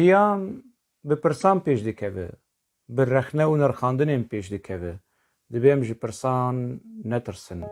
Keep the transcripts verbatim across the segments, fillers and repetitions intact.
Piyam bi pirsan pêş dikeve, bi rexne û nirxandinên pêş dikeve. Divê em ji pirsan netirsin.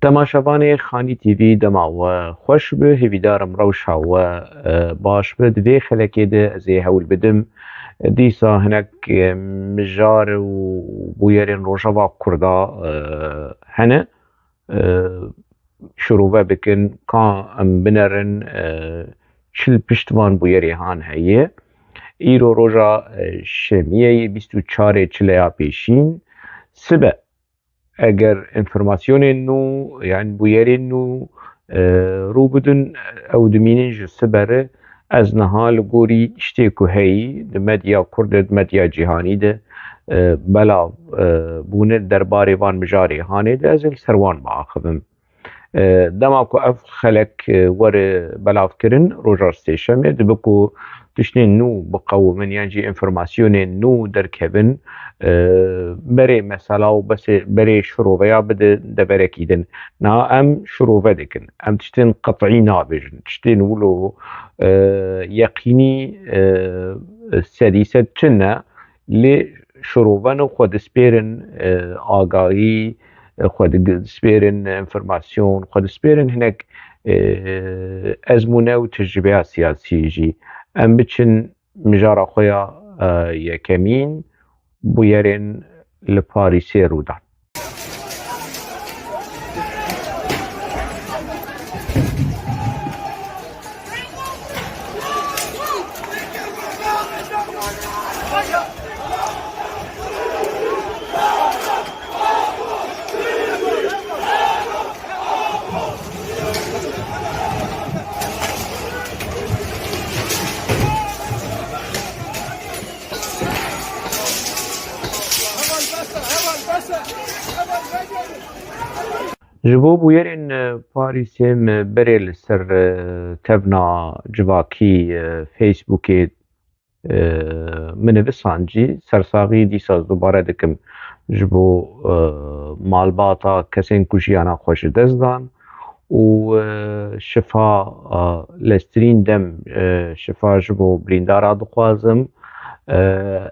Temaşevanê Xanî T V, dema we xweş be, hêvîdarim rewşa we, e, baş be. Di vê xelekê de ez ê hewl bidim, e, dîsa hinek, e, mijar û bûyerên Rojava Kurda, e, hene. E, şirove bikin, ka em binerin, e, çi li pişt van bûyerê han heye. Îro roja, e, şemiyê yê bîst û çarê çileya pêşîn. Sibe, eger informasyonên nû, yan bûyerên nû, e, rû bidin, ew dimînin ji sibe re. Ez niha li gorî tiştê ku heyî di medya kurd de, di medya cîhanî de, e, belav, e, bûne derbarê van mijarê hanê de, ez ê li ser wan biaxivim. E, dema ku ev xelek, e, were belavkirin, roja sêşemê, dibe ku tiştên nû biqewimin yan jî informasyonên nû derkevin, e, berê mesela û besê, berê şiroveya bide deverekî din. Niha em şirove dikin. Em tiştên qet'î nabêjin. Tiştên wilo, e, yeqînî, e, sedî sed çi ne, lê şiroven û xwe dispêrin, e, agahî, e, xwe dig-, dispêrin informasyon, xwe dispêrin hinek, e, ezmûne û tecrûbeya siyasî jî. Em biçin mijara xwe ya, e, yekemîn, bûyerên li Parîsê rû dan. Ji bo bûyerên, e, Parîsê, me berê li ser, e, tevna civakî, e, Facebookê, e, min nivisan jî, sersaxî dîsa dubare dikim ji bo, e, malbata kesên ku jiyana xwe ji dest dan û, e, şifa, e, leztirîn dem, e, şifa ji bo birîndara dixwazim. E,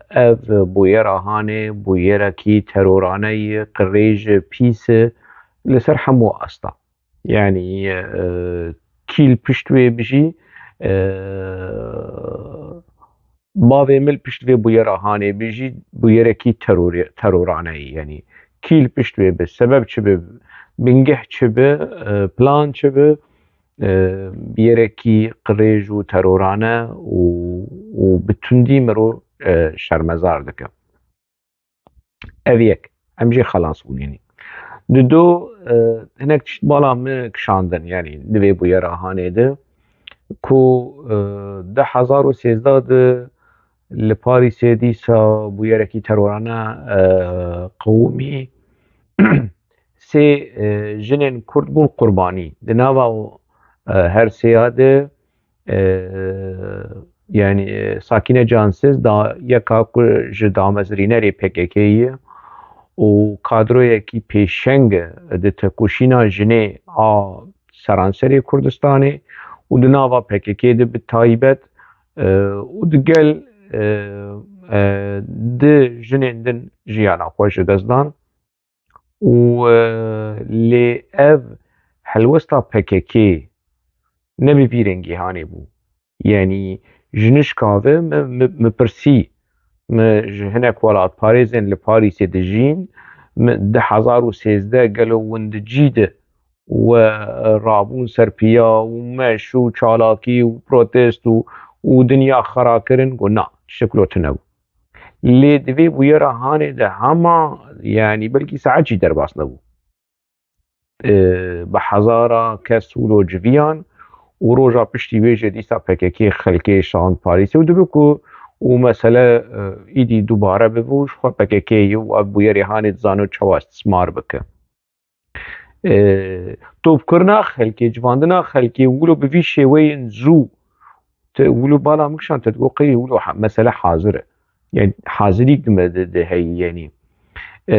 ev bûyera hanê, bûyerekî terorane ye, qirêj pîs e li ser hemû asta. Yanî, e, kî li pişt wê bijî, e, bavê min li pişt vê bûyera hanê bijî, bûyerekî terorê-, terorane ye. Yanî kî li pişt wê bi, sebeb çi bi, bingeh çi bi, e, plan çi bi, e, bûyerekî qirêj û terorane û, û bi tundî mirov, e, şermezar dike. Ev yek. Em jê xelas bûnê ne. Di do, e, hinek tişt bala min kişandin, yanî di vê bûyera hanê de, ku, e, du hezar û sêzdeh de li Parîsê dîsa bûyerekî terorane, e, qewimî. Sê, e, jinên Kurd bûn qurbanî. Di nava, e, her sêya de, e, yanî, e, Sakîne Cansiz da yeka ku ji damezrînerê P K K ye û kadroyekî pêşeng e di tekoşîna jinê a seranserê Kurdistanê û di nava P K K de bi taybet, e, û digel, e, e, di jinên din jiyana xwe ji dest dan. Û, e, lê ev helwesta P K K ne bi vî rengî hanê bû. Yanî ji nişka ve mi, mi, mi pirsî, mi ji hinek welatparêzên li Parîsê dijîn, mi du hezar û sêzdeh gelo windicî de we rabûn ser piya û meş û çalakî û protest û û dinya xera kirin, got na, tiştek wilo tune bû. Lê di vê bûyera hanê de hema, yanî belkî saet jî derbas nebû. E, bi hezara kes wilo civiyan û roja piştî wê jî dîsa P K K xelkê şand Parîsê û dibe ku û mesele, e, îdî dubare bibe û ji xwe P K K ye û ev bûyerê hanê dizane çawa istismar bike. E, topkirina xelkê, civandina xelkê wilo bi vî şêweyên zû, te wilo bala min kişand, te digot qey wilo ha-, mesele hazir e. Yani hazirîk dime de, de heyî, yani. E,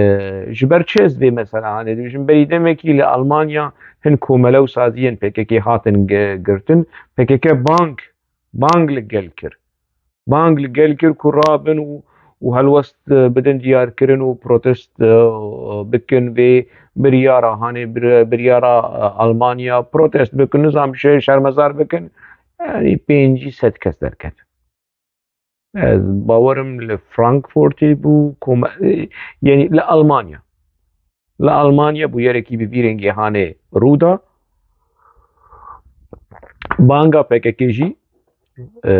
ji ber çi ez vê mesela hanê dibêjim? Berî demekî li Almanya hin komele û saziyên P K K hatin ge-, girtin. P K K bang, bang li gel kir. Bang li gel kir ku rabin û, û helwest, e, bidin diyarkirin û protest, e, bikin vê biryara, hanê bir-, biryara, e, Almanya protest bikin, nizam şe-, şermezar bikin. Yani pêncî sed kes derket. Ez bawerim li Frankfurtê bû, koma-, e, yani li Almanya. Li Almanya bûyerekî bi vî rengê hanê rû da. Banga P K K jî, e,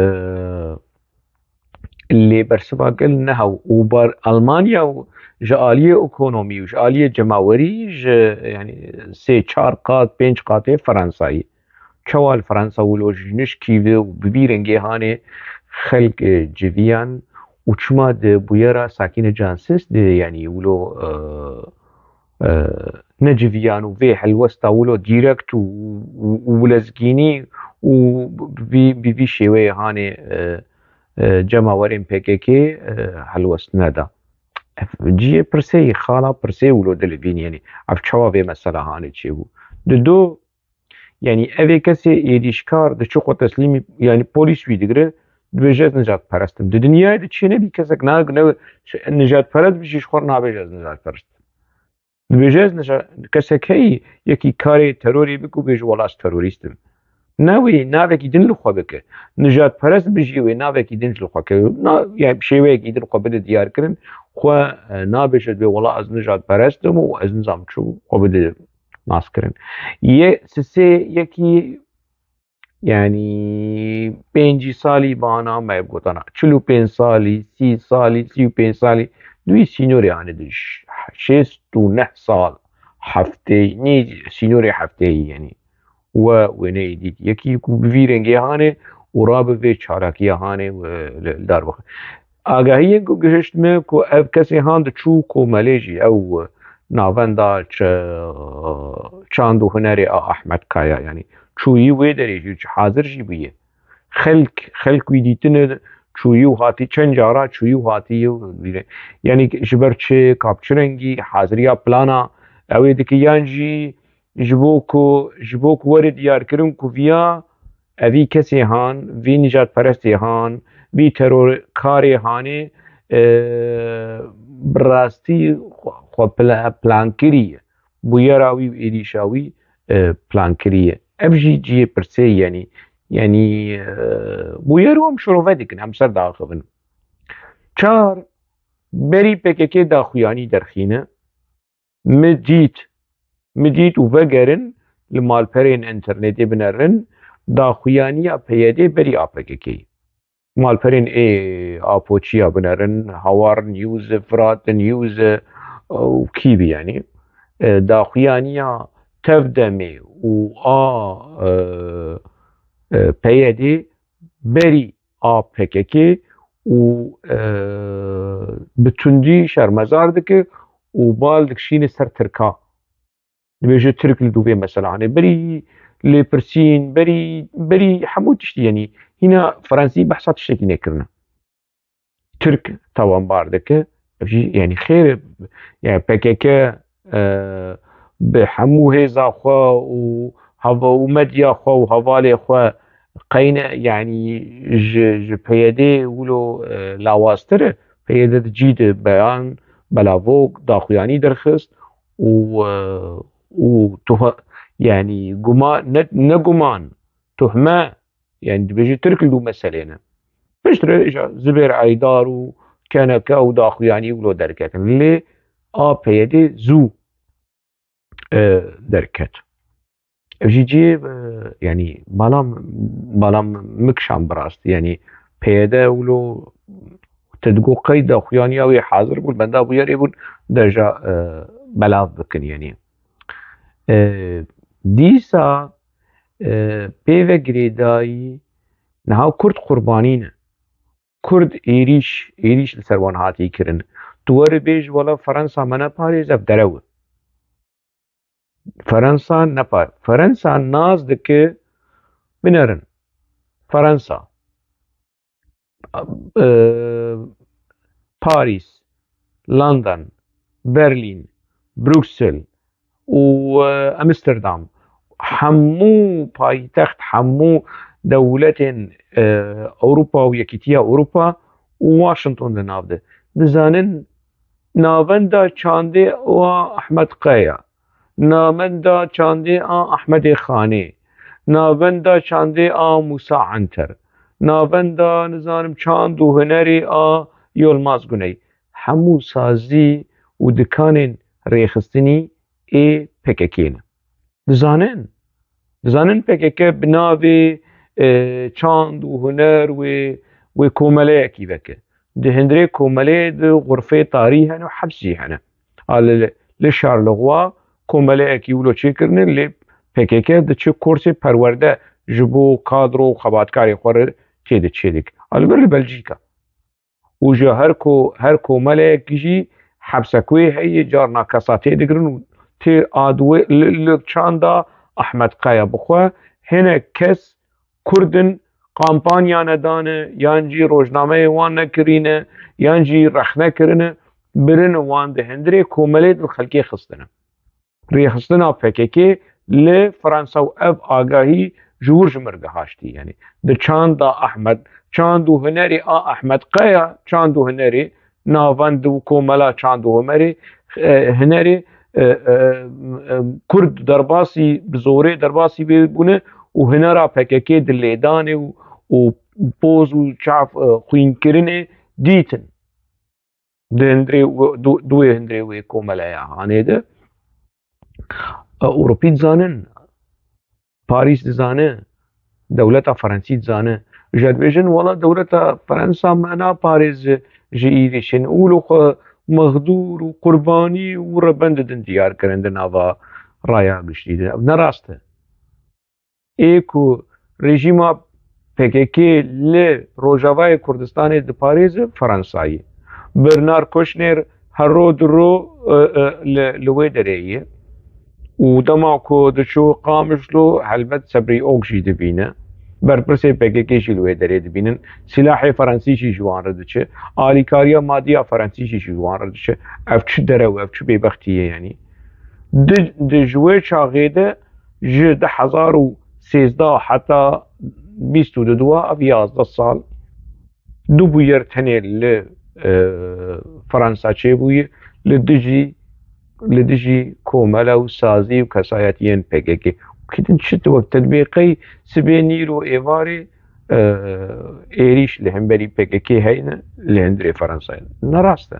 lê bersiva gel nehew û bar Almanya û ji aliyê ekonomî û ji aliyê cemawerî ji, yani sê çar qat, pênc qatê Fransayê. Çawa li Fransa wilo ji nişkî ve û bi vî rengê hanê xelk, e, civiyan û çima di bûyera Sakîne Cansiz de, yani wilo, e, e, neciviyan û vê helwesta wilo direkt û, û, û lezgînî û bi, bi vî şêweyê hanê, e, e, cemawerên P K K, e, helwest neda. Ev cihê pirsê yî, xala pirsê wilo dilivîn, yani ev çawa vê mesela hanê çêbû. Di do, yani evê kesê êdîşkar diçû xwe teslîmî, yani polîs wî digire, dibêje ez nijadperest im. Di dinyayê de çê nebî kesek na-, ne-, nijadperest bijî ji xwe re nabêje ez nijadperest im. Dibêje ez nija-, kesek heyî, yekî karê terorê bike û bêje wela ez terorîst im. Ne wê navekî din li xwe bike. Nijadperest bijî wê navekî din ji li xwe ke. Na, yani şêweyekî din xwe bide diyar kirin. Xwe, e, nabêje dibê wela ez nijadperest im û ez nizam çi xwe bide nas kirin. Yê sisê yekî, yani pêncî salî bana me gotana. Çil û pênc salî, sî salî, sî û pênc salî. Duyî sînorê hanê de ş-, şêst û neh sal hefteyî, nî sînorê hefteyî yani. We wêneyê dît. Yekî ku bi vî rengê hanê û rabe vê çalakiya hanê we li, li dar bixe. Agahiyên ku gihişt me ku ev kesê han diçû komelê jî ew navenda ç-, çand û hunerê a Ahmet Kaya, yani çûyî wê derê jî hazir jî bûye. Xelk, xelk wî dîtine çûyî û hatî çend cara çûyî û hatî, yani ji ber çi, ka bi çi rengî, haziriya plana ew ê dike yan jî ji bo ku, ji bo ku were diyarkirin ku viya evî kesê han, vî nijadperestê han, vî terorkarê hanê, e, bi rastî xwe, xwe pla-, plan kiriye. Bûyera wî û êrîşa wî, e, plan kiriye. Ev jî cihê pirsê ye, yanî, yanî, e, bûyer û em şirove dikin, em ser diaxivin. Çar, berî P K K daxuyanî derxîne, Min dît, min dît û vegerin li malperên înternetê binerin, daxuyaniya P Y D'ê berî A P K K'ê. Malperên ê Apoçiya binerin, Hawar News, Firat News û kî bî yanî. E, daxuyaniya Tevdemê û a, e, e, P Y D'ê berî A P K K û, e, bi tundî şermezar dike û bal dikişîne ser Tirka. Dibêje Tirk li dû vê mesela. Hani berî lêpirsîn, berî, berî hemû tiştî, yanî hîna Fransî behsa tiştekî nekirine. Tirk tawanbar dike. Ev jî, yanî xêr e, yani P K K, e, bi hemû hêza xwe û hava û medya xwe û hevalê xwe qeyne, yanî ji, ji P Y D'ê wilo, e, lawaztir e. P Y D di cî de beyan, belavok, daxuyanî derxist û, e, û tuha-, yanî guma-, ne, ne guman, tuhme, yanî dibêje Tirk li dû meselê ne. Piştre îja Zibêr Eydar û K N K û daxuyanî wilo derketin. Lê A P Y D zû, e, derket. Ev jî cihê, e, yanî bala, bala min kişand bi rastî. Yanî P Y D wilo te digo qeyda xuyaniya wê hazir bûn, benda bûyerê bûn deja, e, belav bikin. Yanî, e, dîsa, e, pê ve girêdayî niha Kurd qurbanî ne. Kurd êrîş, êrîş li ser wan hatiye kirin. Tu weribêj wela Fransa me neparêz, ev derew e. Fransa nepa-, Fransa nas dike binerin. Fransa, e, Parîs, London, Berlîn, Bruksel û, e, Amsterdam, hemû paytext, hemû dewletên, e, Ewropa û Yekîtiya Ewropa û Washington di nav de. Dizanin navenda çandê a Ahmed Kaya, navenda çandê a Ahmedê Xanê, navenda çandê a Musa Anter, navenda, nizanim, çand û hunerê a Yilmaz Guney. Hemû sazî û dikanên rêxistinî ê P K K ne. Dizanin, dizanin P K K bi navê, e, çand û huner wê, wê komeleyekî veke. Di hundirê komeleyê de xurfê tarî hene û heps jî hene. A li, li Şarlixwa komeleyekî wilo çêkirine, lê P K K diçe kursê perwerde ji bo kadro û xebatkarê xwe re tê de çêdik. A li vir li Belcîka. Û ji her ko-, her komeleyekî jî hepsek wê heye, carna kesa tê digirin û tê a di wê li, li çanda Ahmed Kaya bixwe hinek kes Kurd in, kampanya nedane, yan jî rojnameyê wan nekirîne, yan jî rexne kirine, birine wan di hundirê komelê di xelkê xistine. Rêxistina P K K li Fransa û ev agahî ji wir ji mir gihaştî. Yanî di çanda Ahmed, çand û hunerê a Ahmed Kaya, çand û hunerê navend û komela çand û hunerê, e, hunerê, e, e, e, Kurd derbasî, bi zorê derbasî wê bûne û hunera P K K di lêdanê û, û poz û çav, e, xwînkirinê dîtin. Di hundirê we-, du-, duwê hundirê wê komeleya hanê de, e, Ewropî dizanin, Parîs dizane, dewleta Fransî dizane. Ji dibêjin, wela dewleta Fransa me naparêz ji, ji êrîşên. Û li xwe mexdûr û qurbanî û rebend didin diyar kirin di nava raya giştî de. Ev ne rast e. Ê ku rejîma P K K li Rojavayê Kurdistanê diparêze, Fransa ye. Bernard Kouchner her ro di ro, e, e, li, li wê derê ye. Û dema ku diçû Qamişlo, helbet Sebrî Ok jî dibîne. Berpirsê P K K jî li wê derê dibînin. Silahê Fransî jî ji wan re diçe. Alîkariya madî ya Fransî jî ji wan re diçe. Ev çi derew, ev çi bêbextî ye yanî. Di, di ji wê çaxê de ji du hezar û sêzdeh heta bîst û du ev yazdeh sal du bûyer tenê li, e, Fransa çêbûye, li dijî, li dijî komela û sazî û kesayetiyên P K K. Kîtin çi tu wek te dibê qey sibê nîr û êvarê, e, êrîş li hemberî P K K heyne li hundirê Fransayê? Ne rast e.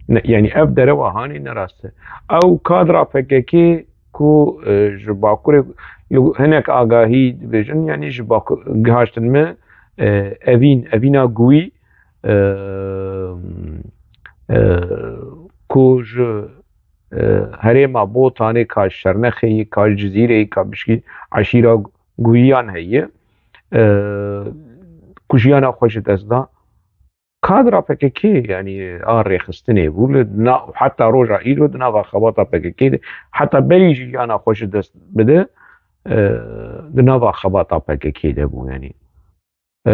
Ne, yanî ev derewa hanê ne rast e. Ew kadra P K K ku, e, ji Bakurê, li hinek agahî dibêjin, yanî ji Bakur gihaştin me, e, evîn, evîna Guwî, e, e, ku ji, e, herêma Botanê, ka ji Şernexê yî, ka ji Cizîrê yî, ka bişkî eşîra Guwiyan heye, e, ku jiyana xwe ji dest da. Kadra P K K, yanî a rêxistinê bû, li na-, heta roja îro di nava xebata P K K de, heta berî jî jiyana xwe ji dest bide, e, di nava xebata P K K de bû, yanî. E,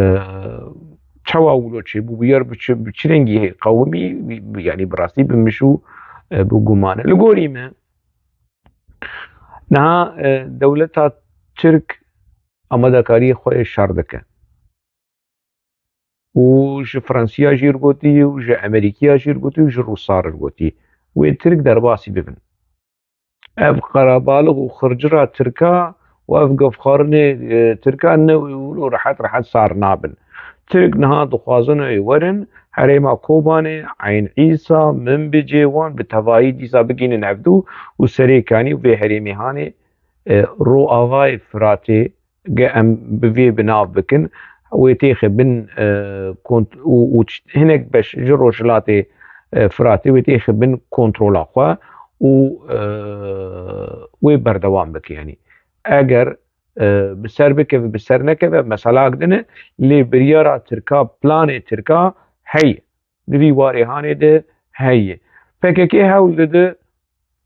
çawa wilo çêbû, bûyer bi çi, bi çi rengî qewimî, bi, bi, yanî bi rastî bi mij û, e, bi guman e. Li gorî me, niha, e, dewleta Tirk amadekariyê xwe yê şer dike. Û ji Fransiya jî r gotî û ji Emerîkiya jî r gotî û ji Rûsa r gotî. Wê Tirk derbasî bibin. Ev qerebalix û xircira Tirka û ev gefxwarinê, e, Tirka ne wilo rehet rehet sar nabin. Tirk niha dixwazin ê werin herêma Kobanê, Eyn Îsa, Minbicê wan bi tevahî dîsa bigihînin hevdû û serê kanî û vê herêmê hanê e, Rojavayê Firatê, ge em bi vê bi nav bikin, wê têxe bin, e, kont-, û, û tişt-, hinek beş ji rojhilatê, e, Firatê wê têxe bin kontrola xwe û, e, wê berdewam bike. Yanî eger, e, bi ser bikeve, bi ser nekeve, meselak din e, lê biryara Tirka, planê Tirka heye. Di vî warê hanê de heye. P K K hewl dide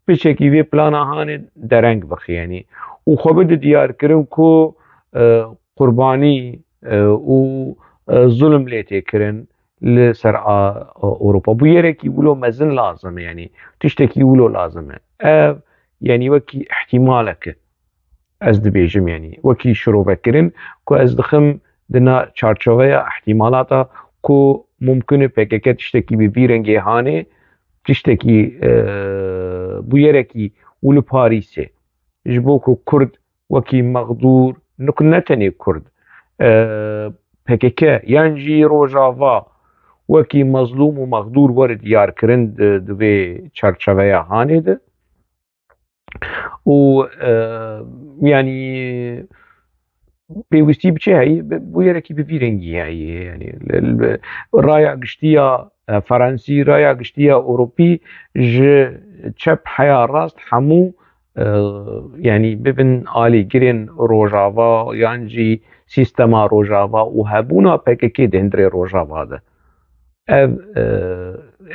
piçekî vê plana hanê dereng bixe, yanî, û xwe bide diyarkirin ku, e, qurbanî, e, û, e, zulm lê tê kirin li ser a, a Ewropa. Bûyerekî wilo mezin lazim e, yanî tiştekî wilo lazim e. Ev, yanî, wekî ihtimalek e. Ez dibêjim, yanî, wekî şirovekirin ku ez dixim di na çarçoveya ihtimalata ku mumkin e P K K tiştekî bi vî rengê hanê, tiştekî, e, bûyerekî û li Parîsê ji bo ku Kurd wekî mexdûr, nik-, ne tenê Kurd, e, P K K yan jî Rojava wekî mezlûm û mexdûr were diyarkirin di, di vê çarçoveya hanê de. Û, e, yanî pêwîstî bi çi heye? Bi, bûyerekî bi vî rengî heye. Yanî li, li, raya giştî ya, e, Fransî, raya giştî ya Ewropî ji çep heya rast hemû, e, yanî bibin alîgirên Rojava yan jî sîstema Rojava û hebûna P K K di hundirê Rojava de. Ev, e,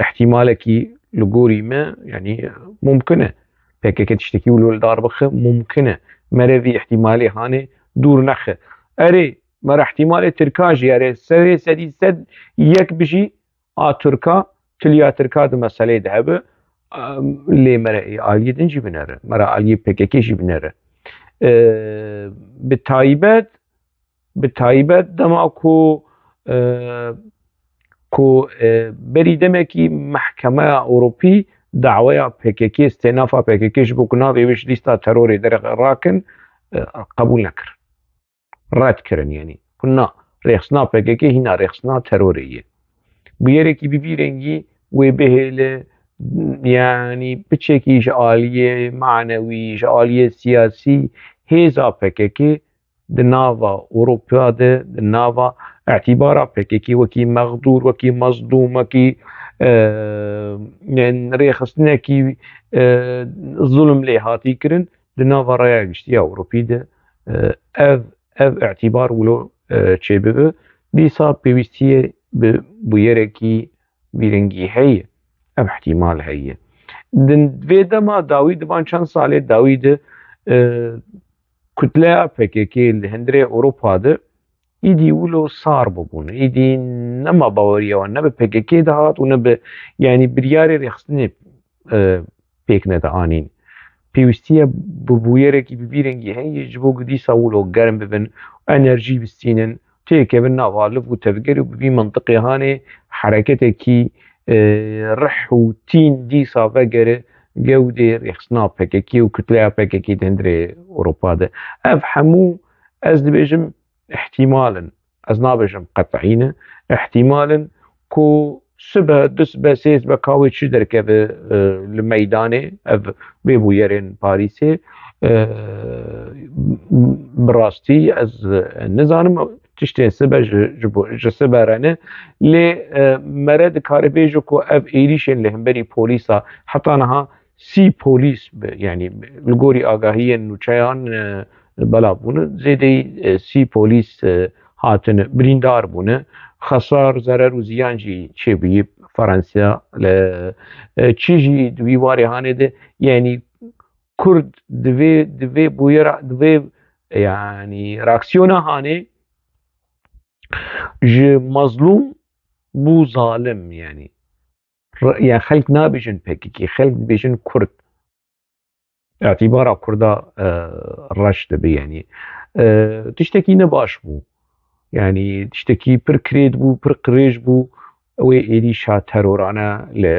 ihtimalekî li gorî me, yanî mumkin e. P K K tiştekî wilo li dar bixe, mumkin e. Me re vî ihtimalê hanê dûr nexe. Erê, me re ihtimalê Tirka jî, erê, serê sedî sed yek bijî a Tirka, tiliya Tirka di meseleyê de hebe, em, lê me re ê aliyê din jî binere. Me re aliyê P K K jî binere. E, bi taybet, bi taybet dema ku, e, ku, e, berî demekî Mehkemeya Ewropî daweya P K K, stênafa P K K ji bo ku navê wê ji lîsta terorê derrakin, e, qebûl nekir. Red kirin, yanî. Ku na, rêxistina P K K hîna rêxistina terorê ye. Bûyerekî bi vî rengî wê bihêle, yanî piçekî ji aliyê manewî, ji aliyê siyasî hêza P K K di nava Ewropa de, di nava îtîbara P K K wekî mexdûr, wekî mezlûm, wekî, e, rêxistinekî, e, zulm lê hatî kirin, di nava raya giştî ya Ewropî de, e, ev, ev îtîbar wilo, e, çêbibe, dîsa pêwîstiyê bi bûyerekî vî rengî heye. Ev ihtimal heye. Di vê dema dawî, di van çend salê dawî de, e, kutleya P K K li hundirê Ewropa de îdî wilo sar bûbûne. Îdî nema baweriya wan ne bi P K K dihat û ne bi, yanî, biryarê rêxistinê, e, pêk nedianîn. Pêwîstiye bi bûyerekî bi vî rengî heye ji bo ku dîsa wilo germ bibin, enerjî bistînin, têkevin nava liv û tevgerê û bi vî mintiqê hanê hereketekî, e, rih û tîn dîsa vegere gewdê rêxistina P K K û kutleya P K K di hundirê Ewropa de. Ev hemû, ez dibêjim, ihtimal in. Ez nabêjim qet'î ne. Ihtimal in ku sibe, du sibe, sê sibe ka wê çi derkeve, e, li meydanê, ev bê bûyerên Parîsê, e, bi rastî ez, e, nizanim. Tiştên sibe ji, ji bo, ji sibe re ne. Lê, e, mere dikare bêje ku ev êrîşên li hemberî polîsa heta niha sî polîs bi, yanî li gorî agahiyên nûçeyan, e, belav bûne. Zêdeyî, e, sî polîs, e, hatine, birîndar bûne. Xesar, zerer û ziyan jî çêbûyî Fransa li, e, çi jî di wî warê hanê de, yanî Kurd divê, divê bûyera, divê, yanî reaksiyona hanê ji mezlûm bû zalim, yanî. Re-, ya xelk nabêjin P K K, xelk dibêjin Kurd. Îtîbara Kurda, e, reş dibe, yanî. E, tiştekî ne baş bû. Yanî tiştekî pir kirêt bû, pir qirêj bû. Wê êrîşa terorane li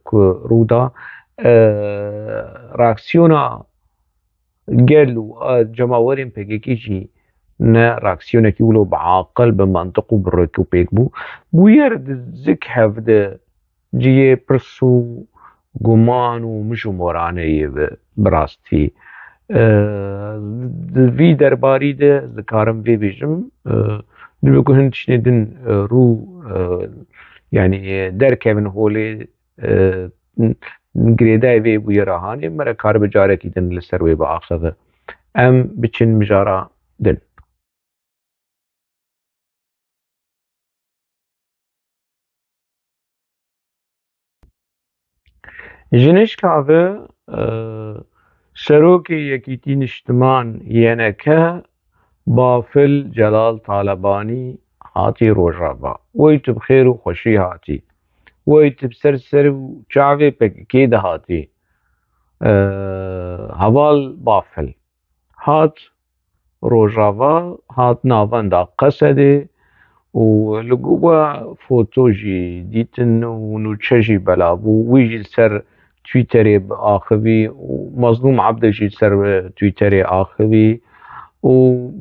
ku rû da, e, reaksiyona gel û a cemawerên P K K jî ne reaksiyonekî wilo bi aqil, bi mantiq û bi rêk û pêk bû. Bûyer di zik hev de cihê pirs û guman û mij û morane ye bi, bi rastî. E, di vî derbarî de dikarim vê bêjim, e, dibe ku hin tiştên din, e, rû, e, yanî, e, derkevin holê, e, girêdayê vê bûyera hanê, mere karibe carekî din li ser wê biaxive. Em biçin mijara din. Ji nişka ve, e, serokê Yekîtî Niştiman Y N K, Bafil Celal Talebanî hatî Rojava. Wey tu bi xêr û xweşî hatî. Wey tu bi ser ser û çavê P K K de hatî. E, heval Bafil. Hat Rojava, hat navenda Qesedê û li go-, we foto jî dîtin û nûçe jî belav bû. Wî jî li ser Twitterê biaxivî û Mazlûm Ebdê jî li ser Twitterê axivî û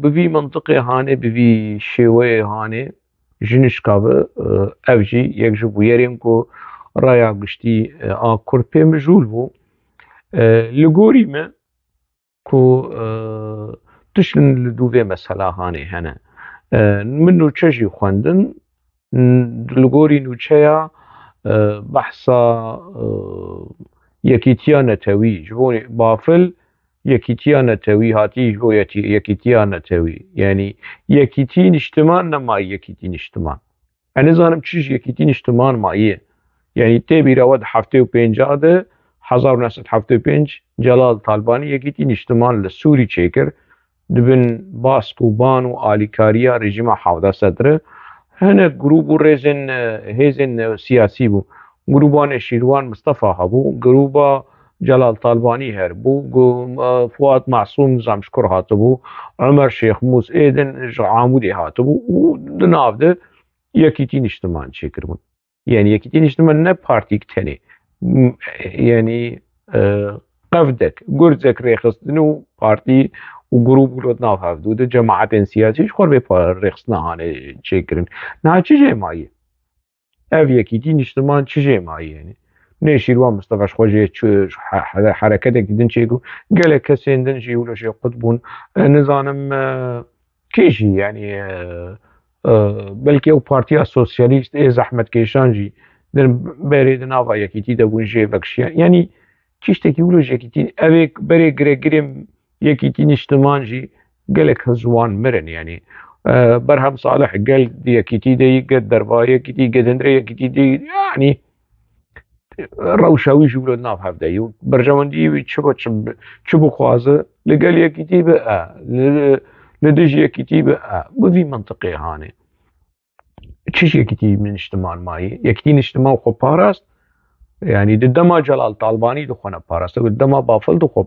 bi vî mintiqê hanê, bi vî şêweyê hanê ji nişka ve, e, ev jî yek ji bûyerên ku raya giştî, e, a Kurd pê mijûl bû. E, li gorî me, ku, e, tiştin li dû vê mesela hanê hene. E, min nûçe jî xwendin, n-, li gorî nûçeya, e, behsa, e, yekîtiya netewî, ji bo Bafil yekîtiya netewî hatî ji bo yetî-, yekîtiya netewî. Yanî yekîtî niştiman nema yekîtî niştiman. Ez nizanim çi ji Yekîtî Niştiman maye. Yanî tê bîra we di heftê û pênc de, hezar û neh sed heftê û pênc, Celal Talbanî Yekîtî Niştiman li Sûrî çêkir. Di bin bask û ban û alîkariya rejîma hevdeh Sedre hinek grûp û rêzên, e, hêzên, e, siyasî bû. Grûba Nêşîrwan Mistefa hebû, grûba Celal Talbanî her bû, gu-, e, Fuat Masûm nizam ji kur hatibû, Omer Şêxmûs ê din ji Amûdê hatibû û di nav de Yekîtî Niştiman çêkiribûn. Yanî Yekîtî Niştiman ne partîk tenê. M-, yanî, e, qevdek, gurzek rêxistin û partî û grûp û li nav hevdû de cemaetên siyasî ji xwe vê pa-, rêxistina hane çêkirin. Niha çi jê maye? Ev Yekîtî Niştiman çi jê maye yanî? Nêşîrwan Mistefa ji xwe jê çi, he-, he-, hereketekî din çêkir. Gelek kesên din jî wilo jê qut bûn. E, nizanim, e, Kî jî, yanî, e, e, belkî ew Partiya Sosyalîst ê zehmetkêşan jî din berê di nava Yekîtî de bûn jê vekişiyan. Yanî tiştekî wilo ji Yekîtî, ev ê berê giregirên Yekîtî Niştiman jî gelek hizwan mirin. Yanî, e, Berhem Salih gel di Yekîtî de yî, gel derva Yekîtî, gel hundirê Yekîtî de yî. Yanî, rewşa wî jî wilo nav hevde yî. Berjewendiyê wî çi be, çi bi-, çi bixwaze, li gel Yekîtî be, e, li, li dij Yekîtî be, e, bi vî mintiqê hanê. Çi ji Yekîtî Niştiman mayî? Yekîtî Niştiman xwe parast, yanî di dema Celal Talbanî di xwe ne parast, di dema Bafil di xwe,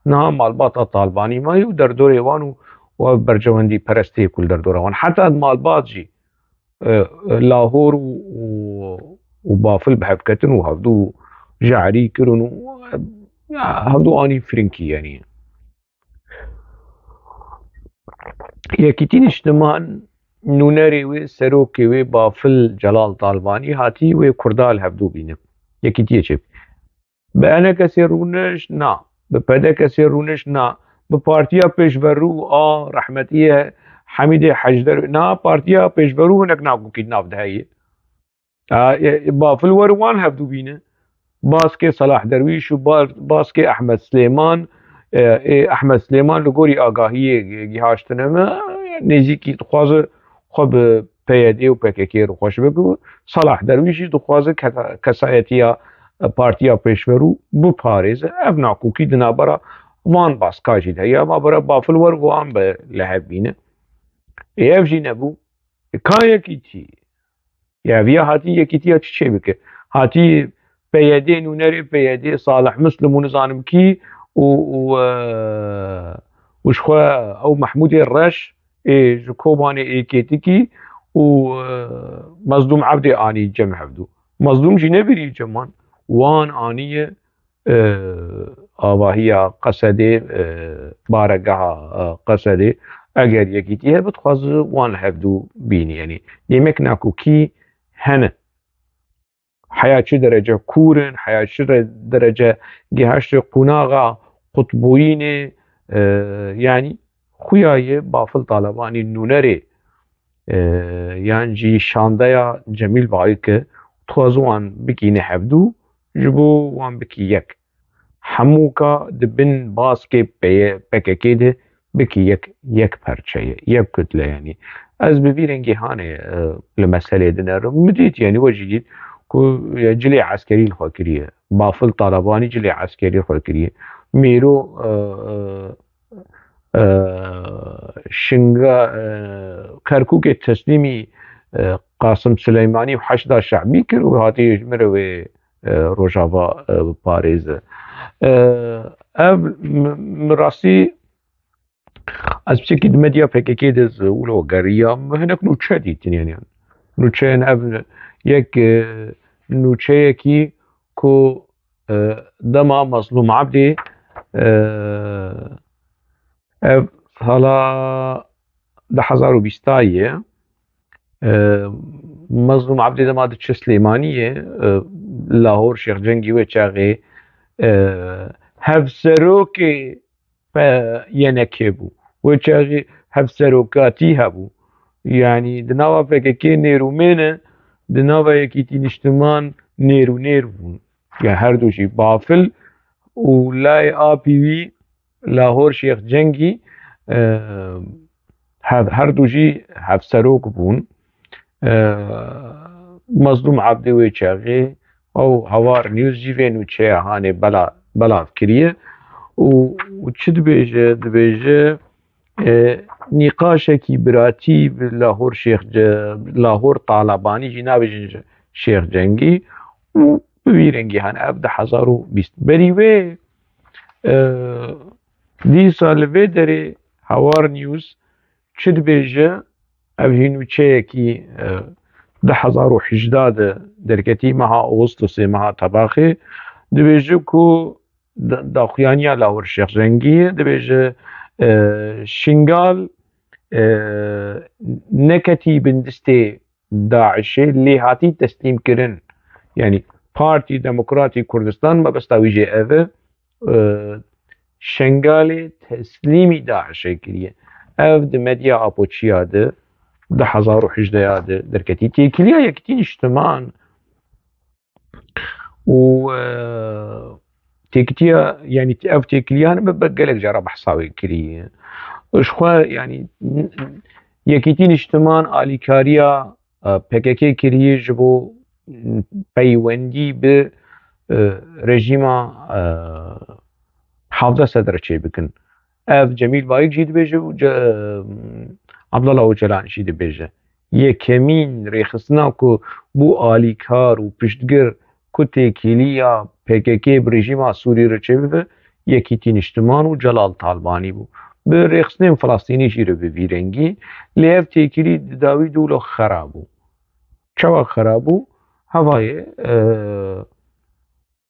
niha malbata Talbanî mayî û derdorê wan û, û ev berjewendî perestiyê ku li derdora wan. Heta malbat jî e, Lahor û, û, û Bafil bi hev ketin û hevdû jehrî kirin û, e, ya, hevdû anî firinkî, yanî. Yekîtî Niştiman nûnerê wê, serokê wê Bafil Celal Talbanî hatî wê Kurda li hevdû bîne. Yekîtiyê çê. Bi E N K'ê rûnişt, na. Bi P D K'ê rûnişt, na. Bi Partiya Pêşverû a rehmetiyê Hemîdê Hecder, na, Partiya Pêşverû hinek nakokî di nav de heye. A, e, e, Bafil wer wan hevdû bîne. Baskê Salah Derwîş û ba-, baskê Ehmed Silêman, e, ê Ehmed Silêman li gorî agahiyê gihaştine me, nêzîkî dixwaze xwe bi P Y D û P K K re xweş bike û Salah Derwîş jî dixwaze kesa-, kesayetiya, e, Partiya Pêşverû biparêze. Ev nakokî di navbera van baska jî de heye. Navbera Bafil wer wan be li hev bîne. Ê ev jî nebû. Ê ka Yekîtî? Ya viya hatî Yekîtiya çi çê bike? Hatî P Y D, nûnerê P Y D Salih Muslim û nizanim kî û, û, e, û ji xwe ew Mehmûdê Reş ê ji Kobanê ê Kêtikî û, e, Mezlûm Ebdê anî cem hevdû. Mezlûm jî nebirî ceman, wan aniye, e, avahiya Qesedê, e, baregeha, e, Qesedê. Eger Yekîtî hebe, dixwaze wan hevdû bînî. Yanî demek nakokî hene. Heya çi derece kûr in, heya çi re-, derece gihaştê qunaxa qutbûyînê, e, yanî xuya ye Bafil Talebanî nûnerê, e, yan jî şandeya Cemîl Bayik e, dixwaze wan bikîne hevdû, ji bo wan bikî yek. Hemûka di bin baskê peye-, P K K de bikî yek, yek perçe ye, yek kutle yanî. Ez bi vî rengî hanê, e, li meselê dinerim. Min dît, yanî we jî dît ku, e, cilê eskerî li xwe kiriye. Bafil Talebanî cilê eskerî li xwe kiriye. Mêro, e, e, e, Şinga-, e, Kerkûkê teslîmî, e, Qasim Sileymanî û Heşda Şe'bî kir û hatiye ji min re wê, e, Rojava, e, biparêze. E, ev mi, mi rastî ez piçekî di medya P K K de ez wilo geriya, min hinek nûçe dîtin, yanî nûçeyên ev yek, e, nûçeyekî ku, e, dema Mazlûm Ebdî, e, ev sala du hezar û bîstayê, e, Mazlûm Ebdî dema diçe Silêmaniyê, e, Lahor Şêx Cengî wê çaxê, e, hevserokê P-, Y N K bû. Wê çaxê hevserokatî hebû. Yanî di nava P K K nêr û mêne, di nava Yekîtî Niştiman nêr û nêr bûn. Ya her du jî Bafil û layê apî wî Lahor Şêx Cengî, e, hev-, her du jî hevserok bûn. E, Mazlûm Ebdî wê çaxê ew Hawar News jî vê nûçeya hanê bela-, belav kiriye û, û çi dibêje? Dibêje, e, nîqaşekî biratî bi Lahor Şêx Ce-, Lahor Talebanî jî nabêjin Şêx Cengî û bi vî rengî, hani ev du hezar û bîst. Berî wê, e, dîsa li vê derê Hawar News çi dibêje? Ev jî nûçeyekî, e, du hezar û hejda de derketî, meha Ağustosê, meha Tebaxê, dibêje ku da-, daxuyaniya Lahor Şêx Cengî dibêje, e, Şingal, e, neketî bin distê DAIŞê, lê hatî teslîm kirin. Yanî Partî Demokratî Kurdistan mebesta wî jê ev e, e, Şengalê teslîmî DAIŞê kiriye. Ev di medya Apoçiya de, du hezar û hejdeya de derketî. Têkiliya Yekîtî Niştiman û, e, têkitiya, yanî ev têkiliyan me be gelek cara behsa wê kiriye. Ji xwe, yanî, Yekîtî Niştiman alîkariya, e, P K K kiriye ji bo peywendî bi, e, rejîma, e, hevdeh Sedre çêbikin. Ev Cemîl Bayik jî dibêje û Ce-, Abdullah Ocalan jî dibêje. Yekemîn rêxistina ku bû alîkar û piştgir ku têkiliya P K K bi rejîma Sûrî re çêbibe, Yekîtî Niştiman û Celal Talbanî bû. Bi rêxistinên Filistînî jî re bi vî rengî, lê ev têkilî di dawî de wilo xera bû. Çawa xera bû? Hevayê, e,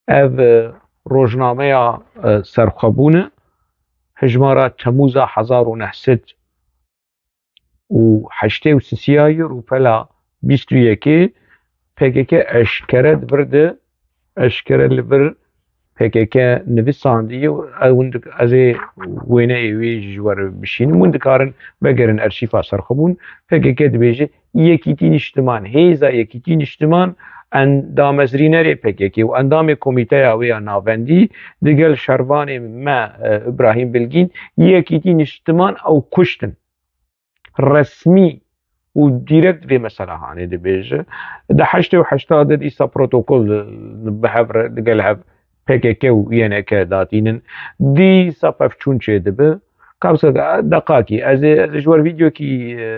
ev, e, rojnameya, e, serxwebûn e, hejmara Temûza hezar û neh sed û heştê û sisiyayî rûpela bîst û yekê P K K eşkere di vir de, eşkere li vir P K K nivîsandî û ew hûn dik-, ez ê wêneyê wê jî ji we re bişînim. Hûn dikarin vegerin erşîfa serxwebûn. P K K dibêje, Yekîtî Niştiman, hêza Yekîtî Niştiman, en-, damezrînerê P K K û endamê komîteya wê ya navendî digel şervanê me, e, Îbrahîm Bilgîn, Yekîtî Niştiman ew kuştin. Resmî û dîrekt vê mesela hanê dibêje. Di heştê û heşta de dîsa protokol, e, bi hev re, digel hev P K K û Y N K datînin. Dîsa pevçûn çêdibe. Kabse de-, deqakî, ez ê, ez ê ji we re vîdeokî, e,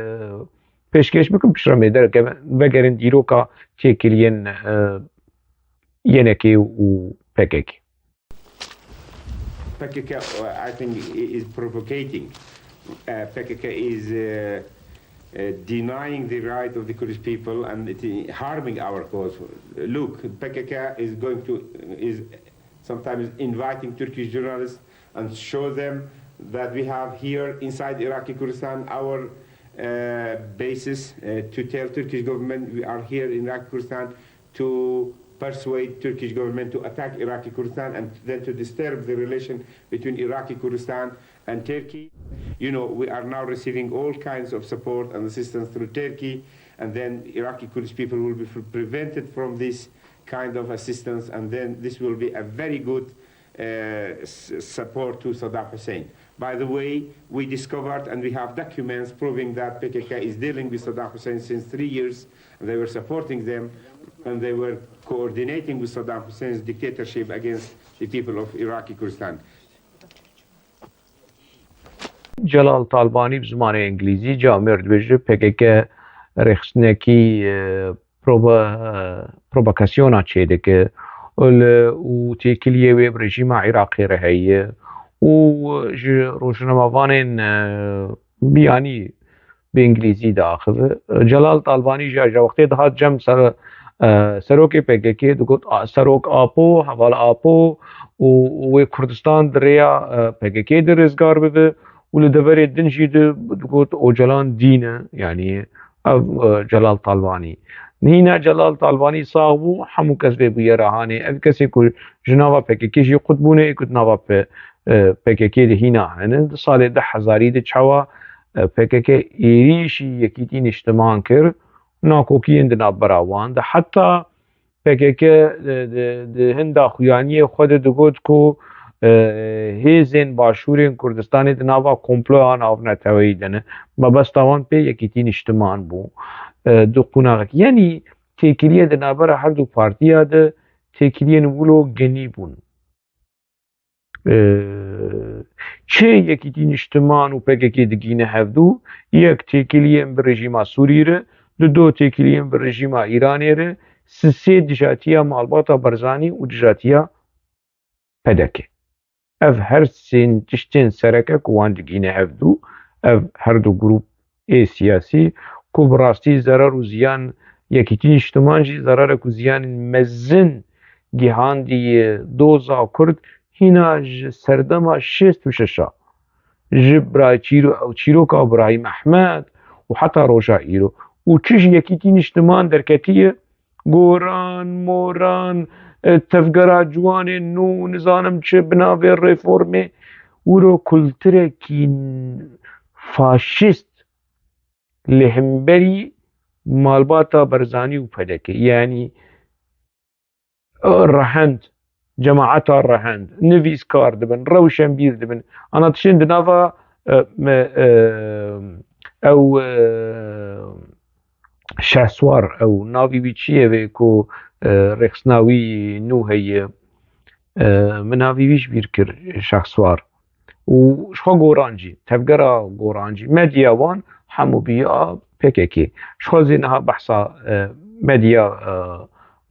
pêşkêş bikim, piştre me derkeve, vegerin dîroka têkiliyên, e, Y N K û P K K. P K K, uh, I think, i- is provocating. Uh, P K K is uh, uh, denying the right of the Kurdish people and it is harming our cause. Look, P K K is going to is sometimes inviting Turkish journalists and show them that we have here inside Iraqi Kurdistan our uh, basis uh, to tell Turkish government we are here in Iraqi Kurdistan to persuade Turkish government to attack Iraqi Kurdistan and then to disturb the relation between Iraqi Kurdistan and Turkey. You know, we are now receiving all kinds of support and assistance through Turkey, and then Iraqi Kurdish people will be f- prevented from this kind of assistance, and then this will be a very good uh, s- support to Saddam Hussein. By the way, we discovered and we have documents proving that P K K is dealing with Saddam Hussein since three years, and they were supporting them, and they were coordinating with Saddam Hussein's dictatorship against the people of Iraqi Kurdistan. Celal Talbanî bi zimanê îngilîzî camêr dibêje P K K rêxistinekî e, provo- e, provokasyona çêdike û li- û têkiliyê wê bi rejîma Iraqê re heye û ji rojnamevanên e, biyanî bi îngilîzî diaxive. Celal Talbanî jî ji wextê dihat cem ser, e, serokê P K K digot, "A- serok Apo, heval Apo û wê Kurdistan di rêya e, P K K de rizgar bibe û li deverê din jî di- digot Ocalan dîn e." Yanî ev e, Celal Talbanî. Nîne Celal Talbanî sax bû, hemû kes vê bûyera hanê. Ev kesê ku ji nava P K K jî qut bûne, ku di nava P- e, P K K de hîna hene. Di salê du hezarî de çawa e, P K K êrîşî Yekîtî Niştiman kir, nakokiyên di navbera wan de. Heta P K K di, di, di hin daxuyaniyê xwe de digot ku e, hêzên başûrên Kurdistanê di nava komploya navneteweyî de ne. Mebesta wan pê Yekîtî Niştiman bû. E, di qonaxekî, yanî têkiliyê di navbera her du partiya de têkiliyên wilo genî bûn. E, çi Yekîtî Niştiman û P K K digîne hevdû, yek têkiliyên bi rejîma Sûrî re, di do têkiliyên bi rejîma Îranê re, sisê dijatiya malbata Barzanî û dijatiya P D K. Ev her sê tiştên sereke ku wan digîne hevdû, ev her du grûp ê siyasî ku bi rastî zerar û ziyan Yekîtî Niştiman jî zerarek û ziyanên mezin gihandiye doza Kurd hîna ji serdema şêst û şeş a. Ji bira çîro-, çîroka Birahîm Ehmed û heta roja îro. Û çi ji Yekîtî Niştiman derketiye, goran, moran, e, tevgera ciwanên nû, nizanim çi, bi navê reformê, wiro kulturekî faşîst li hemberî malbata Barzanî û P D K, yanî rehend, cemaeta rehend, nivîskar dibin, rewşenbîr dibin. Ana tiştên di nava e, me, e, ew e, Şehswar, ew navî wî çi ye vê ku e, rêxistina wî nû heye? E, min navî wî ji bîr kir, Şehswar. Û ji xwe goran jî, tevgera goran jî, medya wan hemû bûye a P K K. Ji xwe zê niha behsa e, medya e,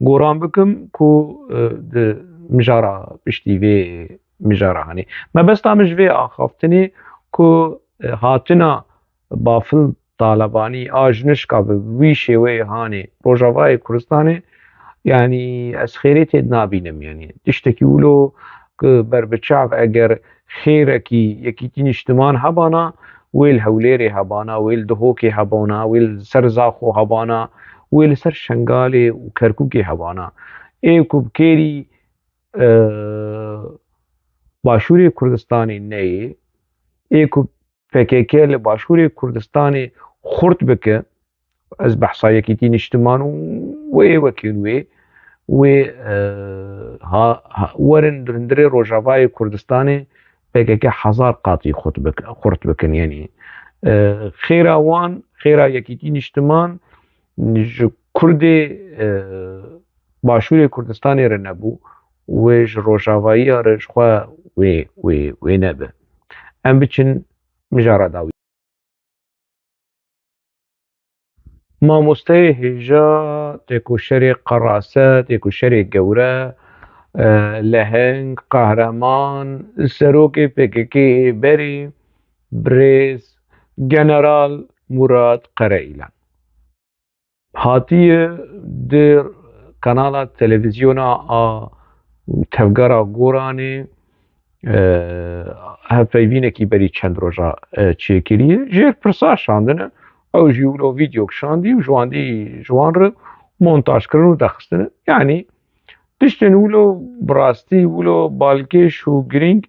goran bikim ku e, di mijara piştî vê mijara hanê. Mebesta min ji vê axaftinê ku e, hatina Bafil Talebanî a jinişka bi wî şêweyê hanê Rojavayê Kurdistanê, yanî ez xêrê tê dinabînim. Yanî tiştekî wilo ku ber bi çav eger xêrekî Yekîtî Niştiman hebana, wê li Hewlêrê hebana, wê li Dihokê hebana, wê li ser Zaxo hebana, wê li ser Şengalê û Kerkûkê hebana. Ê ku bi kêrî e, Başûrê Kurdistanê neyê, ê ku P K K li Başûrê Kurdistanê xurt bike, ez behsa Yekîtî Niştiman û wê wekên wê, wê e, ha, ha, werin hundirê Rojavayê Kurdistanê P K K hezar qatî xurt bik-, xurt bikin. Yanî e, xêra wan, xêra Yekîtî Niştiman ji Kurdê e, Başûrê Kurdistanê re nebû, wê ji Rojavayiya re ji xwe wê, wê, wê nebe. Em biçin mijara dawî. Mamosteyê hêja, têkoşerê qerase, têkoşerê gewre, e, leheng, qehreman, serokê P K K ê berê, birêz, General Murat Qereîlan. Hatiye di kanala televîzyona a Tevgera Goranê, e, hevpeyvînekî berî çend roja, e, çêkiriye. Jêr pirsa şandine. Ew jî wilo vîdeok şandî û ji wan dî ji wan re montaj kirin û dexistine. Yanî tiştên wilo bi rastî wilo balkêş û girîng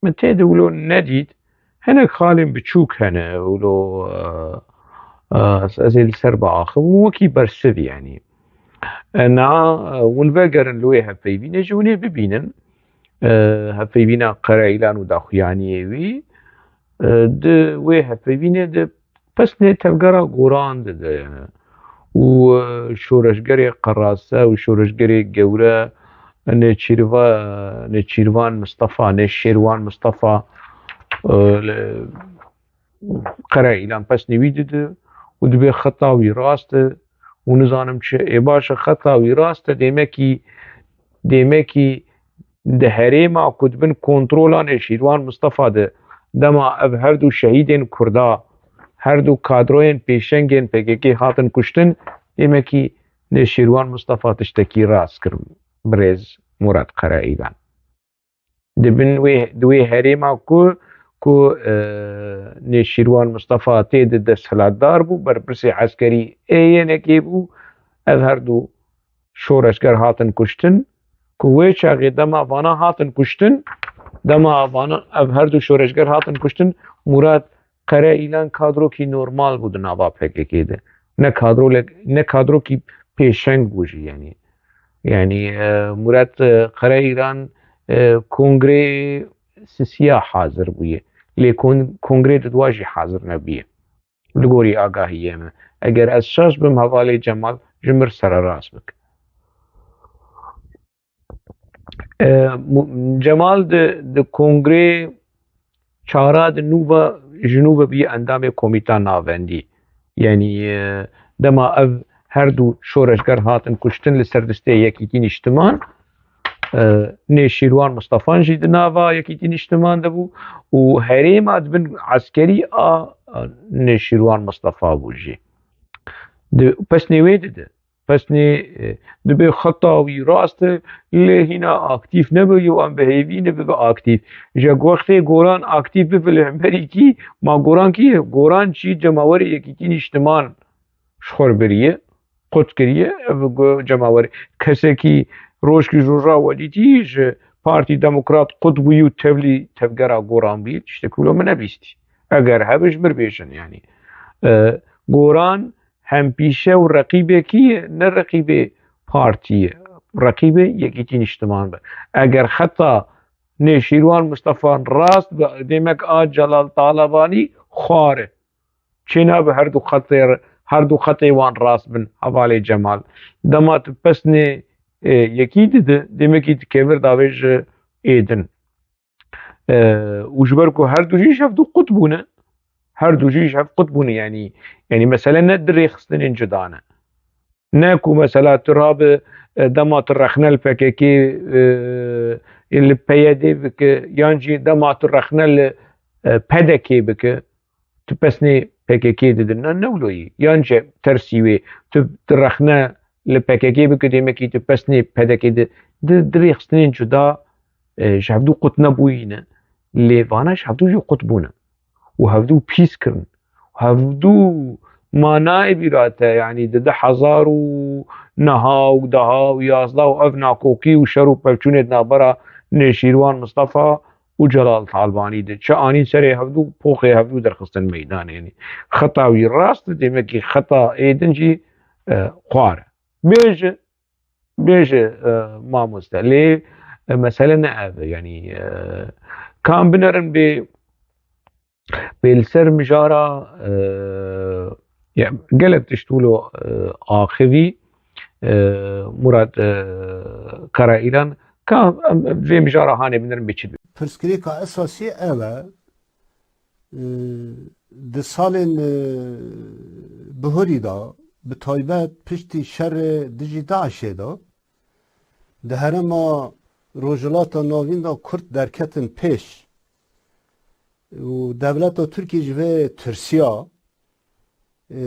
min tê de wilo nedît. Hinek xalên biçûk hene, wilo, e, e, ez ê li ser biaxivim, wekî bersiv, yanî. E, na, e, hûn vegerin li wê hevpeyvînê jî hûn ê bibînin. E, hevpeyvîna Qereîlan û daxuyaniyê wî, e, di wê hevpeyvînê de pesnê tevgera Goran dide. Û, e, şoreşgerê qerase û şoreşgerê gewre Nêçîrva-, Nêçîrvan Mistefa, Nêşêrwan Mistefa, e, li Qereîlan pesnê wî dide û dibê xeta wî rast e û nizanim çi. Ê baş e, xeta wî rast e, dêmekî, dêmekî di herêma ku di bin kontrola Nêşîrwan Mistefa de, dema ev her du şehîdên Kurda, her du kadroyên pêşengên P K K hatin kuştin, dêmekî Nêşîrwan Mistefa tiştekî rast kir, birêz Murat Qereîlan. Di bin wê, di wê herêma ku, ku, e, Nêşîrwan Mistefa tê de desthilatdar bû, berpirsê eskerî ê yenekê bû, ev her du şoreşger hatin kuştin, ku wê çaxê dema vana hatin kuştin, dema vana ev her du şoreşger hatin kuştin, Murat Qereîlan kadrokî normal bû di nava P K K de. Ne kadrolek, ne kadrokî pêşeng bû jî, yanî. Yanî, e, Murat, e, Qereîlan, e, kongrê sisiya hazir bûye. Lê kon-, kongrê di dua jî hazir nebûye. Li gorî agahiyê me. Eger ez şaş bim, hevalê Cemal ji mir sererast bik. E, Mu-, Cemal di, di kongrê çara di nû ve, ji nû ve bî endamê Komîta Navendî. Yanî, e, dema ev her du şoreşger hatin kuştin li ser listeyê Yekîtî Nîştiman, e, Nêşîrwan Mistefan jî di nava Yekîtî Nîştiman de bû û herêma di bin eskerî a, a Nêşîrwan Mistefa bû jî. Di, pesnê wê dide. Pesnê, e, dibê xeta wî rast e, lê hîna aktîf nebe, û em bi hêvî ne bibe aktîf. Ji wextê Goran aktîf bibe li hemberî kî, ma Goran kî ye? Goran jî cemawerê Yekîtî Nîştiman ji xwe biriye, qut kiriye, ev go-, cemawerê. Kesekî rojkî ji roja we dîtî ji Partî Demokrat qut bûyî û tevlî tevgera Goran bûyî, tiştek wilo min nebîstî. Eger hebe ji mir bêjin, yanî. E, Goran hempîşe û reqîbekî ye, ne reqîbê partî ye. Reqîbê Yekîtî Nîştiman be. Eger xeta Nêşîrwan Mistefan rast be, demek a Celal Talebanî xwar e. Çênabe her du xetê, her du xetê wan rast bin, hevalê Cemal. Dema tu pesnê, e, yekî dide, demekî tu kevir davêje êdin. E, û ji ber ku her du jî ji hev du qut bûne, her du jî ji hev qut bûne, yanî, yanî mesele ne di rêxistinên cuda ne. Ne ku mesela tu rabe, e, dema tu rexne li P K K, e, li P Y D bike, yan jî dema tu rexne li, e, P D K bike, tu pesnê P K K didin. Ne, ne wilo yî. Yan jî tersî wê, tu, tu rexne li P K K bike, demekî tu pesnê P D K di, di, di rêxistinên cuda, e, ji hevdû qut nebûyî ne. Lê vana ji hevdû jî qut bûne. Û hevdû pîs kirin. Hevdû ma nayê bîra te, yanî di du hezar û neha û deha û yazdeh û ev nakokî û şer û pevçûnê di navbera Nêşîrwan Mistefa û Celal Talbanî de. Çi anîn serê hevdû, poxê hevdû derxistin meydanê. Yanî xeta wî rast, demekî xeta êdin jî, e, xwar e. Bêje, bêje, e, mamoste. Lê, e, mesele ne ev e. Yanî, e, kan binerin bê, bê li ser mijara, e, ya, gelek tişt wilo, e, axivî, e, Murat, e, Karaîlan, ka em vê mijara hanê binerin bê çi dibe. Pirsgirêka esasî ev e, e, di salên, e, bihurî de, bi taybet piştî şerê dijî DAIŞê de, di herêma Rojhilata Navîn de Kurd derketin pêş û dewleta Tirkî ji vê tirsiya, e,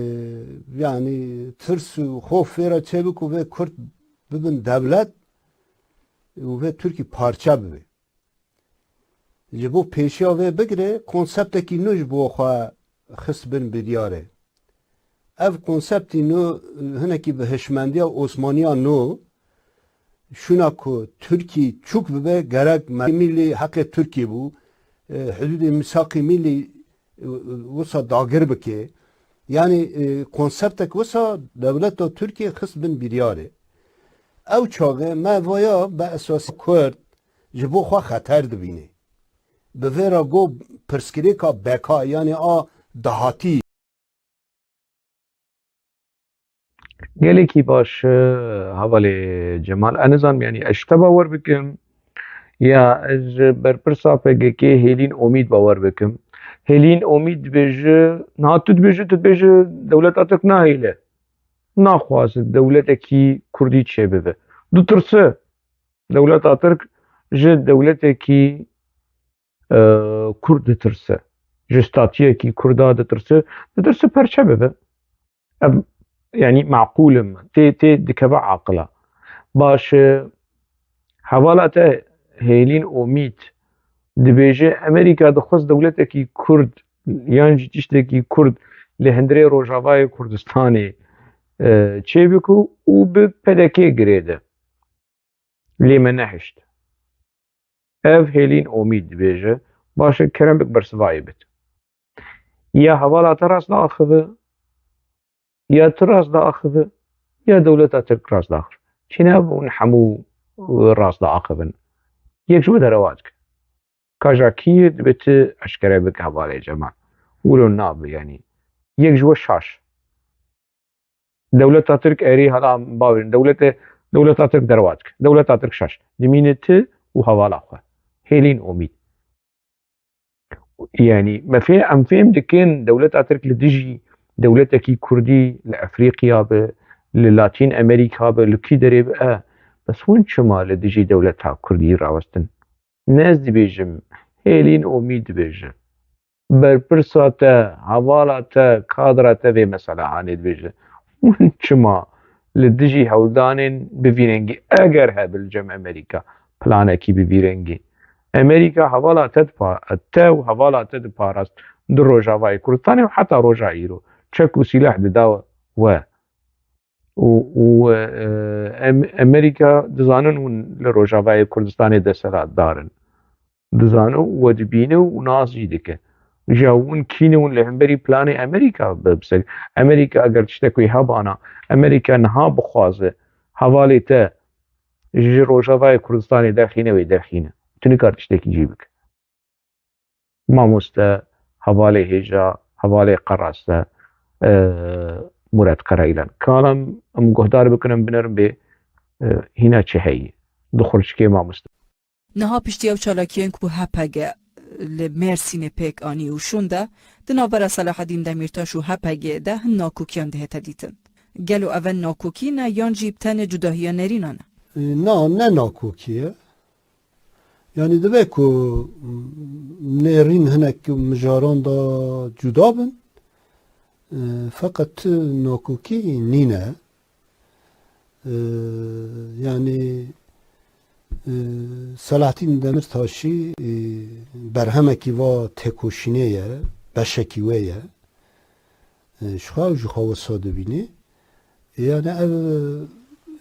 yanî tirs û xof vê re çêbû ku vê Kurd bibin dewlet û vê Tirkî parçe bibe. Ji bo pêşiya vê bigire, konseptekî nû ji bo xwe xist bin biryarê. Ev konseptî nû hinekî bi hişmendiya Osmaniya nû, şûna ku Tirkî çûk bibe, gerek mermî li heqê Tirkî bû, e, hudûdê misaqî mîlî, e, wisa dagir bike. Yanî, e, konseptek wisa dewleta Tirkiyê xist bin biryarê. Ew çaxê me vaya bi esasî Kurd ji bo xwe xeter dibîne. Bi vê re got pirsgirêka beka, yanî a dahatî. Gelekî baş, e, hevalê Cemal. Ez nizanim, yanî ez ji te bawer bikim ya ez ji berpirsa P K K Hêlîn Omîd bawer bikim. Hêlîn Omîd dibêje, niha tu dibêje, tu dibêje dewleta Tirk nahêle. Naxwaze dewletekî Kurdî çêbibe. Ditirse. Dewleta Tirk ji dewletekî e, Kurd ditirse. Ji statuyekî Kurda ditirse. Ditirse perçe bibe. Ev, yanî maqûl in. Tê, tê dikeve aqila. Baş, e, hevala te Hêlîn Omîd dibêje, Amerîka dixwest dewletekî Kurd yan jî tiştekî Kurd li hundirê Rojavayê Kurdistanê, e, çêbike û bi P D K girêde. Lê me nehişt. Ev Hêlîn Omîd dibêje, baş e, kerem bik bersivayê bit. Ya hevala te rast diaxive, ya tu rast diaxive, ya dewleta Tirk rast diaxive. Çêne hûn hemû rast diaxivin. Yek ji we derewa dike. Ka ja kî ye, dibe tu eşkere bike hevalê Cemal. Wilo nabe, yanî. Yek ji we şaş. Dewleta Tirk erê hala bavêrin. Dewlete, dewleta Tirk derewa dike. Dewleta Tirk şaş. Dimîne tu û hevala xwe. Hêlîn Omîd. Yanî, me fê-, em fêm dikin dewleta Tirk li dijî dewletekî Kurdî li Efrîqiya be, li Latîn Amerîka be, li kî derê be, e, bes hûn çima li dijî dewleta Kurdî rawestin? Ne ez dibêjim, Hêlîn Omîd dibêje. Berpirsa te, hevala te, kadra te vê mesela anê dibêje. Hûn çima li dijî hewldanên bi vî rengî, eger hebe li cem Amerîka planekî bi vî rengî? Amerîka hevala te dipa-, te û hevala te diparast di Rojavayê Kurdistanê û heta roja îro. Çek û sîleh dida we. Û, û, e, Em-, Amerîka dizanin hûn li Rojavayê Kurdistanê desthilatdar in. Dizane û we dibîne û nas jî dike. Ji hûn kî ne, hûn li hemberî planê Amerîka bi-, bisekine. Amerîka eger tiştek wê hebana, Amerîka niha bixwaze hevalê te ji Rojavayê Kurdistanê derxîne, wê derxîne. Tu nikar tiştekî jî bike. Mamoste, hevalê hêja, hevalê qeras te, e, Murat Karayilan. Kalam em guhdar bikin, em binerin bê, e, hîna çi heye. Di xurçikê mamoste. Niha piştî ew çalakiyên ku H P G li Mêrsînê pêk anî û şûnde, di navbera Selahedîn Demîrtaş û H P G de hin nakokiyan dihête dîtin. Gelo ev nakokî ne yan jî bi tenê cudahiya nêrînan e? E, na, ne nakokî ye. Yanî divê ku nêrîn hinek mijaran de cuda bin, e, feqet nakokî nîne. E, yanî, e, Selahattin Demirtaşî, e, berhemekî va têkoşînê ye, beşekî wê ye. E, ji xwe ew ji xwe wisa dibînî. Yani ev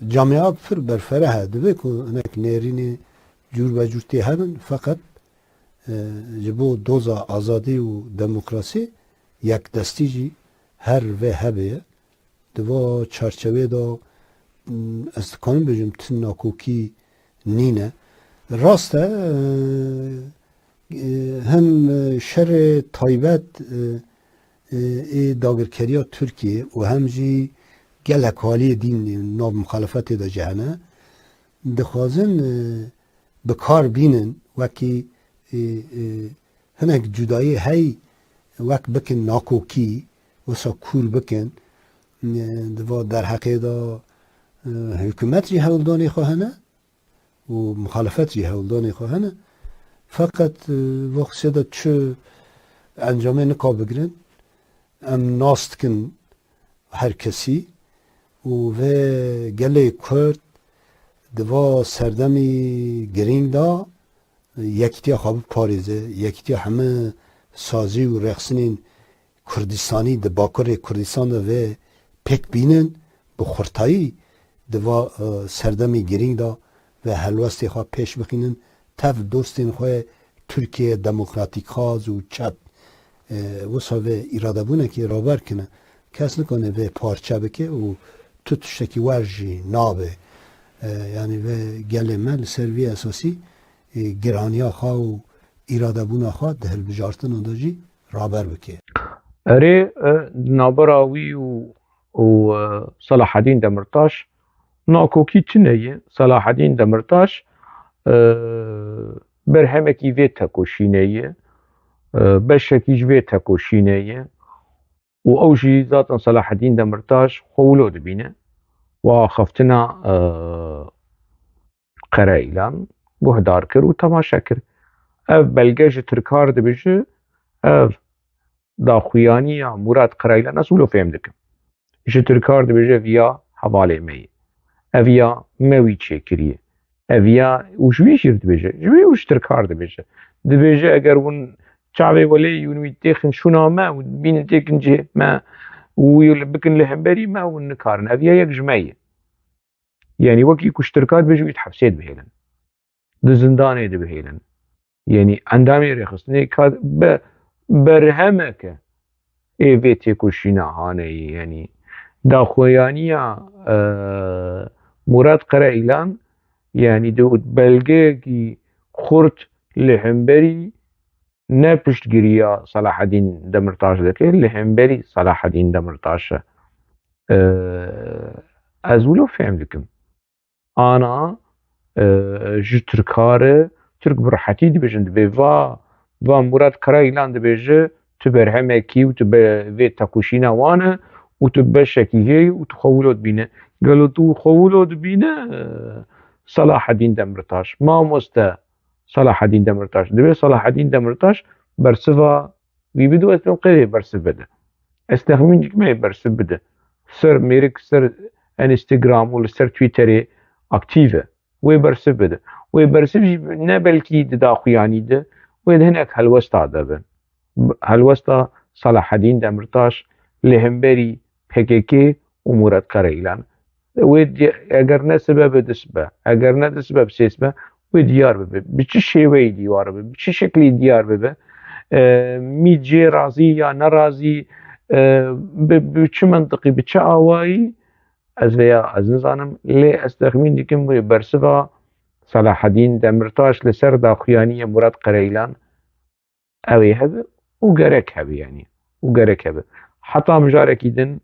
camia pir berfereh e. Divê ku hinek nêrînê cûr be cûr tê hebin, feqet, e, ji bo doza azadî û demokrasî yekdestî jî her vê hebe ye. Di va çarçevê de, m, ez dikarim bêjim tu nakokî nîne. Rast e, e, hem şerê taybet, e, e, ê dagirkeriya Tirkiyê û hem jî gelek aliyê dîn nav muxalefetê de jî hene, dixwazin, e, bi kar bînin wekî, e, e, hinek cudayî hey wek bikin nakokî, wisa kûr bikin. E, di va derheqê de, e, hikûmet jî hewldanê xwe hene û muxalefet jî hewldanê xwe hene. Feqet, e, wextê de çi encamê nika bigirin, em nas dikin her kesî û vê gelê Kurd di va serdemî girîng de yekîtiya xwe biparêze, yekîtiya heme sazî û rêxistinên Kurdistanî di Bakurê Kurdistan de vê pêk bînin, bi xurtayî di va, e, serdemî girîng de vê helwestê xwe pêş bixînin, tev dostên xwe Tirkiye demokratîkxwaz û çep, e, wisa vê îradebûnekê raber kine. Kes nikane vê parçe bike û tu tiştekî wer jî nabe. E, yanî vê gelê me li ser vî esasî, e, giraniya xwe û îradebûna xwe di hilbijartina de jî raber bike. Erê, e, di navbera wî û, û, e, Selahedîn Demirtaş nakokî tune ye. Selahedîn Demirtaş, e, berhemekî vê tekoşînê ye, e, beşekî ji vê tekoşînê ye û ew jî zaten Selahedîn Demirtaş xwe wilo dibîne û axaftina, e, Qereîlan guhdar kir û temaşe kir. Ev belge ji Tirkar dibêje, ev daxuyaniya Murat Qereîlan ez wilo fêm dikim. Ji Tirkar dibêje, ev ya hevalê me ye. Ev ya me wî çêkiriye. Ev ya, û ji wî jî dibêje. Ji wî û ji Tirkar dibêje. Dibêje, eger hûn çavê welê yî, hûn wî têxin şûna me û bînin têkin cihê me û wî li bikin li hemberî me, hûn nikarin. Ev ya yek ji me ye. Yanî wekî ku ji Tirka dibêje, wî di hepsê dibihêlin. Di zindanê dibihêlin. Yanî endamê rêxistinê ka be berhemeke ê vê têkoşîna haneyî, yanî daxuyaniya, e, Murat Qereîlan, yanî di belgeyekî xurt li hemberî ne piştgiriya Selahedîn Demirtaş dike, li hemberî Selahedîn Demirtaş e. E, ez wilo fêm dikim. Ana, e, ji Tirka re, Tirk bi rehetî dibêjin, dibê va, va Murat Karayilan dibêje, tu berhemekî û tu be-, vê tekoşîna wan e û tu beşekî hê yî û tu xwe wilo dibîne. Gelo tu xwe wilo dibîne, e, Selahedîn Demirtaş, mamoste Selahedîn Demirtaş. Dibê Selahedîn Demirtaş bersiva wî bide û ez dibêm qey wê bersiv bide. Ez texmîn dikim wê bersiv bide. Ser mêrik, ser Instagram û li ser Twitterê aktîf e. Wê bersiv bide. Wê bersiv jî ne belkî di daxuyanî de, wê di hinek helwesta de be. Helwesta Selahedîn Demirtaş li hemberî P K K û Murat Karayilan. Wê di-, eger ne sibe be, du sibe. Eger ne du sibe, bi sê sibe, wê diyar bibe. Bi çi şêweyî diyar bibe? Bi çi şeklî diyar bibe? E, mî cê razî ya nerazî, e, bi, bi çi mentiqî, bi çi awayî? Ez vêya, ez nizanim. Lê ez texmîn dikim wê bersiva Selahedîn Demirtaş li ser daxuyaniyê Murat Qereyilan ew ê hebe û gerek hebe, yanî, û gerek hebe. Heta mijarekî din,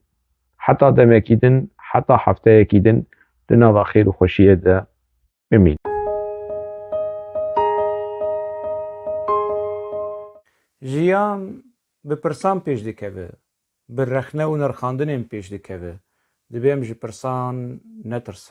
heta demekî din, heta hefteyekî din di nava xêr û xweşiyê de bimîn. Jiyan bi pirsan pêş dikeve, bi rexne û nirxandinên pêş dikeve. Dibê em ji pirsan netirsin.